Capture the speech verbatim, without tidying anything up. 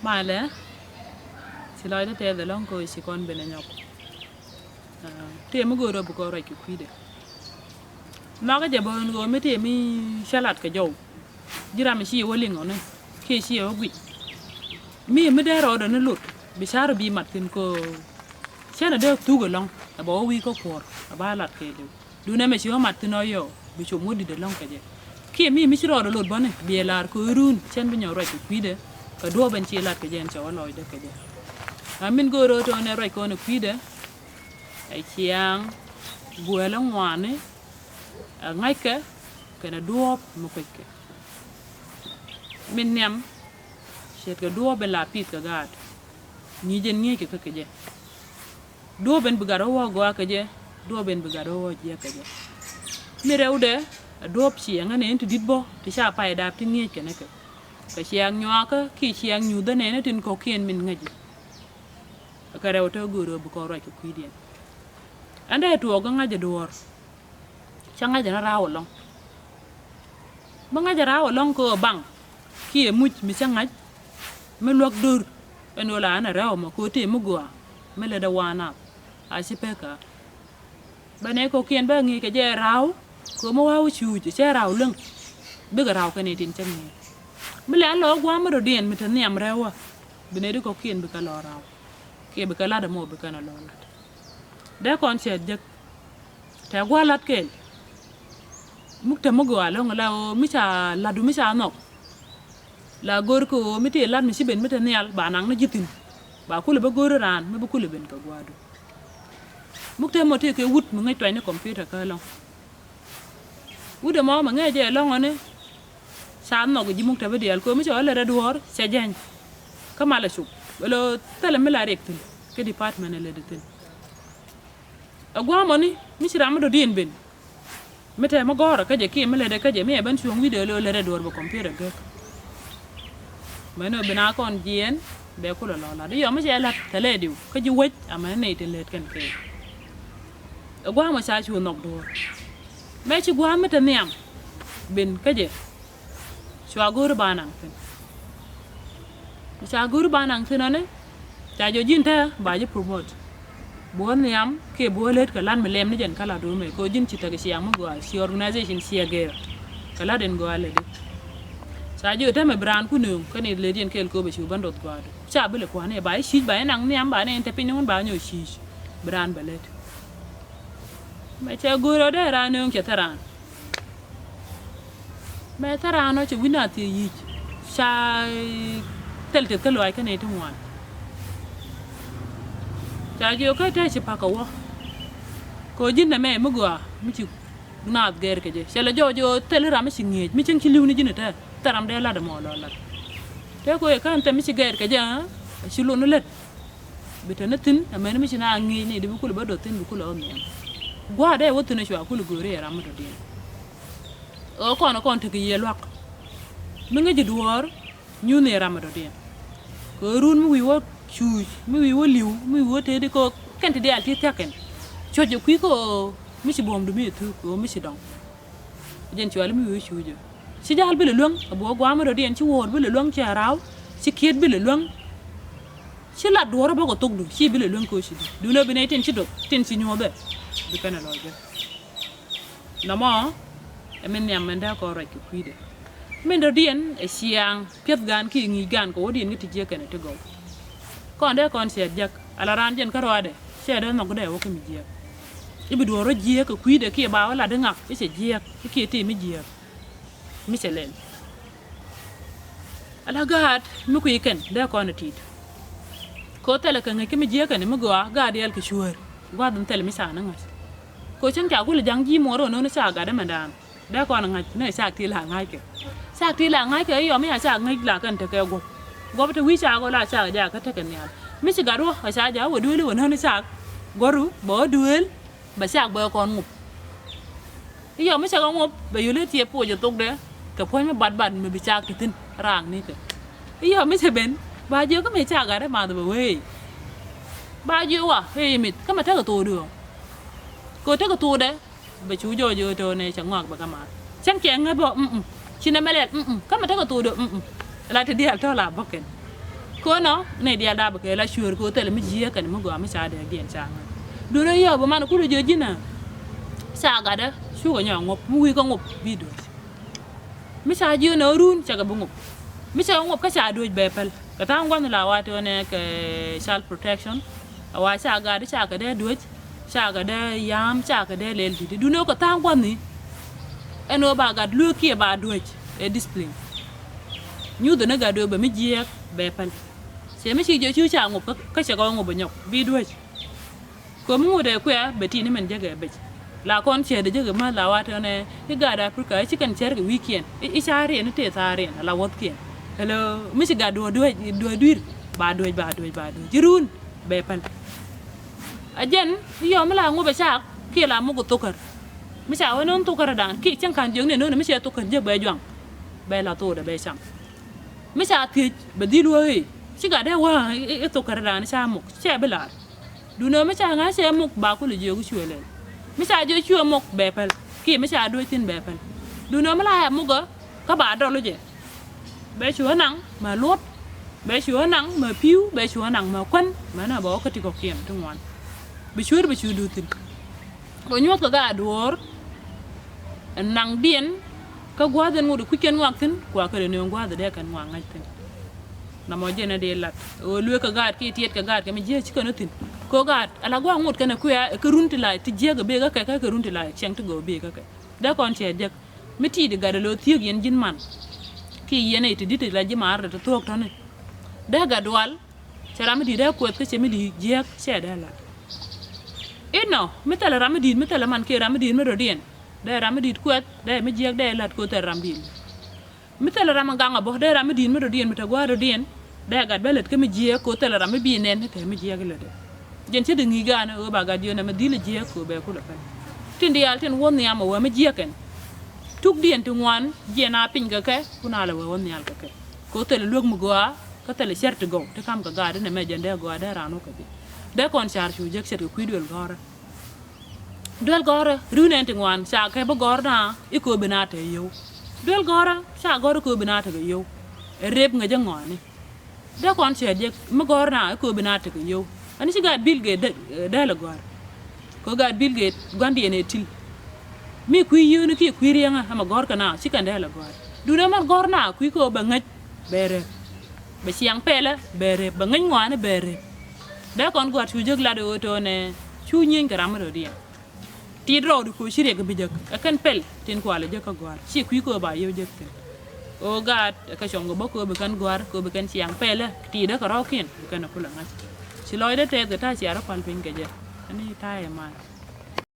Malɛ, ci lɔcdä tɛth ɛlɔ̱ŋ kɛ ɣöö ci kɔn ben ɛ nyɔk. Tëë mi go̱o̱r ɣöö bi kɔn ruac kɛ kui̱dɛ. Nhɔakä jɛ bä ɣän ɣöö mi tëë mi cä lat kɛ jɔw, ji̱ ram mi ci wä liŋ ɣɔni kiɛ ci wä guic. Mi mi dee rɔɔdɛ ni lot bi ca̱r bi mat thi̱n kɛ ɣöö cänɛ dee thuk ɛlɔ̱ŋ ɛ bɛ wä wi̱i̱ kä kuɔ̱r ɛ ba lat kɛɛliw. Duundɛ mɛ ci wä mat thi̱n ɔ yɔ bi com wä di̱t ɛlɔ̱ŋ kɛ jɛ. Kiɛ mi mi ci rɔɔdɛ lot bäni bi ɛ la̱r kɛ ɣöö run cän bi nyɔk ruac kɛ kui̱dɛ kɛ duɔ̱ɔ̱p ɛn ci lat kɛ jɛ ɛn cɛ wä lɔcdä kɛ jɛ. A min go̱o̱r ɣöö tɔ̱ nɛ ruac kɔn ɛ kui̱dɛ ɛ ciaŋ guɛl ɛ ŋuani ɛ ŋa̱ckɛ kɛnɛ duɔ̱ɔ̱p mi kueckɛ. Min nhiam ce̱tkɛ duɔ̱ɔ̱p in la pith kɛ gaat. Ŋi̱i̱c ɛn ŋi̱eeckɛ kä kɛ jɛ. Duɔ̱ɔ̱p in bi gat wä wä gɔaa kɛ jɛ, duɔ̱ɔ̱p in bi gat wä wä jiɛk kɛ jɛ. Mi rɛwdɛ ɛ duɔ̱ɔ̱p ciɛŋä nɛn ti di̱t bä ti ca pay daap ti ŋi̱eec kɛnɛ kɛ. Kɛ ciaŋ nyuakä kiɛ ciaŋ nyuuthä nɛn tin kɔ̱kiɛn min ŋäci. Kɛ rɛw te go̱o̱r ɣöö bi kɔn ruac kɛ kui̱diɛn. Ɛn dee tuɔɔk kä ŋa̱c ɛ duɔ̱ɔ̱r. Cä ŋa̱c ɛn ra̱a̱w ɛlɔ̱ŋ. Mi ŋa̱c ɛ ra̱a̱w ɛlɔ̱ŋ kɛ ɣöö baŋ kiɛ muc mi cä ŋa̱c mi luäk do̱r. Ɛn ɣöö la ɛn ɛ rɛw ɛmɔ kɛ ɣöö tëë mi gɔaa mi lätdɛ waan nath a ci pek kä. Bɛ nɛy kɔ̱kiɛn bɛ ŋi̱i̱c kɛ jɛ ra̱a̱w kɛ ɣöö mi wa̱a̱ wä cuuc cɛ ra̱a̱w läŋ. Bikɛ ra̱a̱w kɛn itin cä ŋi̱i̱c mi lɛ ɛn lɔ ɣä gua̱a̱m mi dɔ̱diɛn mi te nhiam rɛw ɣä. Bi nɛy di kɔ̱kiɛn bikɛ lɔ ra̱a̱w kiɛ bikɛ la̱t ɛmɔ bikɛ nɔ lɔ la̱t. Dee kɔn cɛ jek tɛ gua̱a̱ la̱t kɛɛl. Muk te mi gɔaa ɛlɔ̱ŋ la ɣöö mi ca la̱tdu mi ca nhɔk. La go̱o̱r kɛ ɣöö mi tëë la̱t mi ci ben mi te nhial ba naŋ ni ji̱ thi̱n. Ba kulɛ bä go̱o̱r raan mi bi kulɛ ben kɛ gua̱a̱du. Muk te mɔ tëë kɛ wut mi ŋäc tuany ni computer kä ɛlɔ̱ŋ. Wut ɛmɔ mɛ ŋäcɛ ɛlɔ̱ŋ ɔni. Ca nhɔk ji̱ muk te bi diaal kɛ ɣöö mi cɛ wä lät ɛ duɔ̱ɔ̱r cɛ jɛny. Kä malɛ cop wala thilɛ mi la riɛk thi̱n kä department ɛ lät ɛ thi̱n. Ɛ gua̱a̱mɔni mi ci ram mi dɔ̱diɛn ben. Mi tɛmɛ gɔ̱rä kä jɛ kiɛ mi lätdɛ kä jɛ mi ɛ ben cuɔ̱ŋ wi̱cdɛ lo̱ lätdɛ duɔ̱ɔ̱r bɛ computer gek. Mɛn ɔ bi na kɔn jiɛɛn bɛ kulɛ lɔ la̱t i̱ yɔ mi cɛ la̱t thilɛ diw kä ji̱ wec amɛ nɛy tin lät kɛn kɛ. Ɛ gua̱a̱mɔ ca cu nhɔk duɔ̱ɔ̱r. Mɛ ci gua̱a̱m mi te nhiam ben kä jɛ. Cua go̱o̱ri ba naŋ thi̱n. Ca go̱o̱ri ba naŋ thi̱n ɔni. Ca jɔ ji̱n te ba ji̱ promote. Buɔ nhiam kiɛ buɔ lät kɛ lat mi lɛm ni jɛn kä lat duɔ̱ɔ̱mɛ kɛ ji̱n ci tekɛ ciaŋ mi gɔaa ci organization ciɛ gɛr. Kɛ lat in gɔaa lät di. Ca jɔ te mɛ bi raan ku nööŋ kä ni lät yɛn kɛɛl kööbɛ ci wä bä ndoth gɔaa di ca bi lɛ kua̱n i̱ ba i̱ ci̱i̱c ba i̱ naŋ nhiam ba ni in te piny ni wun ba nyɔ ci̱i̱c. Bi raan bɛ lät. Mɛ cɛ go̱o̱r ɔ dee raan nööŋ cɛ thɛ raan. Mɛ thɛ raan ɔ cɛ wi̱n a thiee yic ca thil teth kä luaac kä nɛy ti ŋuan. Ca jiök kä te ci pa̱k kɛ wä. Kɛ ɣöö ji̱n nɛmɛ mi gɔaa mi ci naath gɛr kɛ jɛ cɛ lɛ jɔɔc ɣöö thil ram mi ci ŋi̱eec mi cäŋ ci li̱w ni ji̱n ɛ te thil ram dee lat ɛmɔ lɔ lat. Te kɛ ɣöö yɛ kään thil mi ci gɛr kɛ jɛ a ci lon ni lät. Bi te ni thi̱n amäni mi ci na ŋi̱i̱c ni di bi kulɛ bä do̱th thi̱n bi kulɛ ɣä nhiam. Gua̱a̱r dee wä thi̱n ɛ cua kulɛ go̱o̱ri ɛ ram mi dɔ̱diɛn. Ɣöö kɔn ɛ kɔn tekɛ yiëë lua̱k. Mi ŋäc ji̱ duɔ̱ɔ̱r nyuuth ni ɛ ram mi dɔ̱diɛn. Kɛ ɣöö run mi wi̱i̱ wä cuuc mi wi̱i̱ wä li̱w mi wi̱i̱ wä tëëdi kɛ ɣöö kɛn ti diaal ti thia̱k kɛn. Cuɔ̱c ɛ kui̱ kɛ ɣöö mi ci buɔ̱mdu mi ɛ thuk kɛ ɣöö mi ci dɔ̱ŋ. Jɛn cuali mi wi̱i̱ cuucä ci ja̱a̱l bi lɛ luäŋ a buɔ gua̱a̱m mi dɔ̱diɛn ci wuɔ̱ɔ̱r bi lɛ luäŋ ci a ra̱a̱w ci kiet bi lɛ luäŋ. Ci lat duɔ̱ɔ̱r a bä kɛ thokdu ci bi lɛ luäŋ kɛ ɣöö ci di duundɛ bi nɛy tin ci dop tin ci nyuɔ̱thɛ. Bi kɛn ɛ lɔcdɛ. Nɔmɔ ɛ min nhiam min dee kɔn ruac kɛ kui̱dɛ. Min dɔ̱diɛn ɛ ciaŋ piɛth gaan kiɛ ŋi̱i̱c gaan kɛ wädiɛn kä ti jiäk kɛnɛ ti gɔw. Kɔn dee kɔn ciɛ jiäk ala raan jɛn kä ruaadɛ ciɛ dee nhɔk dee wä kä mi jiäk. I̱ bi duɔ̱ɔ̱r rɔ jiääk kɛ kui̱dɛ kiɛ ba wä lat i̱ ŋak i̱ cɛ jiääk i̱ kiɛ tëë mi jiääk. Mi cɛ lɛl ala gaat mi kui̱ kɛn dee kɔn ɛ ti̱i̱t. Kɛ ɣöö thilɛ kɛ ŋäc kä mi jiääk kɛn mi gɔaa gaat diaal kɛ cuäär. Gua̱a̱th in thilɛ mi ca ni ŋa̱c. Kɛ ɣöö cäŋ ca gul ja̱ŋ ji̱ muɔɔr ɣän ɣän ca gat ɛmɛndan. Dee kɔn ɛ ŋa̱c ni ɛ cak ti la ŋa̱ckɛ. Cak ti la ŋa̱ckɛ i̱ yɔ mi a cak ŋäc la kɛn tekɛ guɔ̱p. Guɔ̱p te wi̱i̱ cak ɣöö la cak jakä tekɛ nhial mi ci gat wä ɛ ca ja̱ wä duëël i̱ wä nän i̱ cak. Guɔ̱ru bɛ wä duëël. Bɛ cak bɛ kɔn ŋop. I̱ yɔ mi cakɛ ŋop bɛ yuli tiɛp puɔc ɛ thokdɛ. Kɛ puɔ̱ny mi batbat mi bi cak ti thi̱n raak nikɛ. I̱ yɔ mi cɛ ben ba jiök kä mi cak gat i̱ math bɛ wee. Ba jiök wa i̱ mith kä mɛ tekɛ thokdɛ ɔ. Kɛ tekɛ thokdɛ. Bɛ cu jɔɔc ɣöö tɔ̱ nɛ cɛ ŋɔak bɛ kä math cäŋ cɛ ŋäth bä mm. Ci nɛ mɛ lɛl mm kä mɛ tekɛ thokdɛ mm. La ti diaal tɔ̱ la bäkɛn. Könɔ ni diaal dap kɛ la cueer kɛ thilɛ mi jiɛ kɛn mi gɔaa mi ca dee diɛn ca ŋa̱c. Duundɛ yɔ bi man kulɛ jiɛ ji̱n ɛ. Ca gatdɛ cukɛ nyɔk ŋuɔp mi wi̱i̱ kä ŋuɔp bi duec. Mi ca jiö nɛ run cɛ kɛ bi ŋup. Mi cɛ kɛ ŋup kä ca duec bɛ pɛl. Kɛ tha̱a̱ŋ gua̱n la wa tëë nɛ kɛ child protection. A wa ca gat ca kɛ dee duec. Ca kɛ dee yam ca kɛ dee lɛl di̱t. Duundɛ kɛ tha̱a̱ŋ gua̱n ni. Ɛn ɣöö ba gat lueek kiɛ ba duec ɛ discipline. Nyuuth ni gat duec bɛ mi jiɛɛk bɛ pɛl. Cɛ mi ci jɛ cu ca ŋup kä cɛ kɛ ŋup bɛ nyɔk bi duec. Komi ŋut ɛ kuɛ bɛ ti ni mɛn jɛ kɛ bec. La kɔn cɛ dee jɛ kɛ ma la wa tɛn ɛ i̱ gaat Africa i̱ ci kɛn cɛr kɛ wi̱i̱kiɛn i̱ ca riɛn i̱ tëë thaar riɛn ala wäthkiɛn. Hello mi ci gat duɔ̱ɔ̱r duɔ̱ɔ̱r dui̱r ba duɔ̱ɔ̱r ba duɔ̱ɔ̱r ba duɔ̱ɔ̱r ci ruun bɛ päl. A jɛn i̱ yɔm mi la ŋu bɛ cak kiɛ la muk kɛ thokär. Mi ca wä no̱n thokär dan kiɛ cäŋ ka̱n jiök ni no̱n mi cɛ thokär jɛ bɛ juaŋ bɛ la thokdɛ bɛ cam. Mi ca thiec bɛ dhil wä i̱ ci gat dee wä i̱ thokär dan ca muk cɛ bi laar. Duundɛ mi ca ŋa̱c cɛ muk ba kulɛ jiök cuɛ lɛl. Mi ca jiök cuɛ muk bɛ päl kiɛ mi ca duec thi̱n bɛ päl. Duundɛ mi la ɛ muk kä ba dɔl jɛ. Bɛ cuɛ naŋ mɛ luɔt bɛ cuɛ naŋ mɛ pi̱w bɛ cuɛ naŋ mɛ kuän mɛ nɛ bɛ wä kä ti kɔ̱kiɛn ti ŋuan. Bi cuer bi cu duut thi̱n. Kɛ nyuɔ̱th kɛ gaat duɔ̱ɔ̱r. Naŋdiɛn kä gua̱a̱th in ŋot kui̱c kɛn ŋuak thi̱n kua kɛ dee nööŋ gua̱a̱th dee kɛn ŋuak ŋa̱c thi̱n. Namɔ jɛn ɛ dee lat ɣöö lueek kɛ gaat kiɛ tiɛt kɛ gaat kɛ mi jiääk ci kɛn ɔ thi̱n. Kɛ ɣöö gaat ala gua̱a̱k ŋot kɛn ɛ kuɛ ɛ kɛ run ti la ti jiääk ɛ bek kä kɛ kä kɛ run ti la cɛŋ ti gɔw bek kä kɛ. Dee kɔn cɛ jek mi ti̱i̱t i̱ gat ɛ lo̱o̱ thiek yɛn ji̱n man. Kiɛ yɛn ɛ ti di̱t ti la ji̱ maar ti thuɔ̱ɔ̱k tɔ̱ni. Dee gat dual. Cɛ ram mi di̱i̱t dee kuɛth kä cɛ mi di̱i̱t jiääk cɛ dee lat. Inɔ mi thilɛ ram mi di̱i̱t mi thilɛ man kiɛ ram mi di̱i̱t mi dɔ̱diɛn dee ram mi di̱i̱t kuɛth dee mi jiääk dee lat ko̱ thilɛ ram di̱i̱t. Mi thilɛ ram mi gaŋ a bä dee ram mi di̱i̱t mi dɔ̱diɛn mi te gua̱a̱r dɔ̱diɛn dee gat bä lät kä mi jiääk ko̱ thilɛ ram mi bi nɛn ni te mi jiääk lät. Jɛn cä di ŋi̱i̱c ga̱a̱n ɣöö ba gat jiön ɛmɛ dhil jiääk ko̱ bɛ kulɛ pɛn. Tin diaal tin wuɔ̱n nhiam a wee mi jiääk kɛn. Tukdiɛn ti ŋuan jiɛn a piny kɛ kɛ kun a lɛ wee wuɔ̱n nhial kɛ kɛ. Ko̱ thilɛ luek mi gɔaa. Kä thilɛ cär ti gɔw ti kam kɛ gaat inɛ mɛ jɛn dee gɔaa dee raan wä kɛ bi dee kɔn car cu jek cär kɛ kui̱ duel gɔ̱rä. Duel gɔ̱rä ri̱w nɛn ti ŋuan ca kɛ bi gɔ̱r na i̱ kööbi na te yio̱w. Duel gɔ̱rä ca gɔ̱r i̱ kööbi na te kɛ yio̱w. Ɛ rep ŋäcä ŋɔaani. Dee kɔn cɛ jek mi gɔ̱r na i̱ kööbi na te kɛ yio̱w. Ani ci gaat Bill Gates dee lɛ gɔ̱r. Kɛ gaat Bill Gates gua̱ndiɛn ɛ til. Mi kui̱ yio̱wni kiɛ kui̱ riɛŋä ɛmɛ gɔ̱r kɛ na ci kɛn dee lɛ gɔ̱r. Duundɛ mɛn gɔ̱r na kui̱ kɛ ɣöö bɛ ŋäc. Bɛ rep. Bɛ ciaŋ pɛlä bɛ rep bɛ ŋäc ŋɔaani bɛ rep. Dee kɔn gua̱a̱r cu jek lat ɣöö to̱o̱nɛ cu nyieeny kɛ ram mi rɔ̱diɛn. Ti̱i̱t rɔɔdi ko̱ ci riɛk bi jek ɛ kɛn pɛl tin kualɛ jek kä gua̱a̱r ci kui̱ ko̱ ba yio̱w jek thi̱n. Ɣöö gaat ɛ kɛ cɔŋ kɛ bä ko̱ bi kɛn gua̱a̱r ko̱ bi kɛn ciaŋ pɛlä ti̱i̱t ɛ kɛ rɔɔkiɛn bi kɛn ɛ kulɛ ŋa̱c. Ci lɔcdä tɛth kɛ ta̱a̱ cia rɔ pal piny kɛ jɛ. Ani ta̱a̱ ɛ man.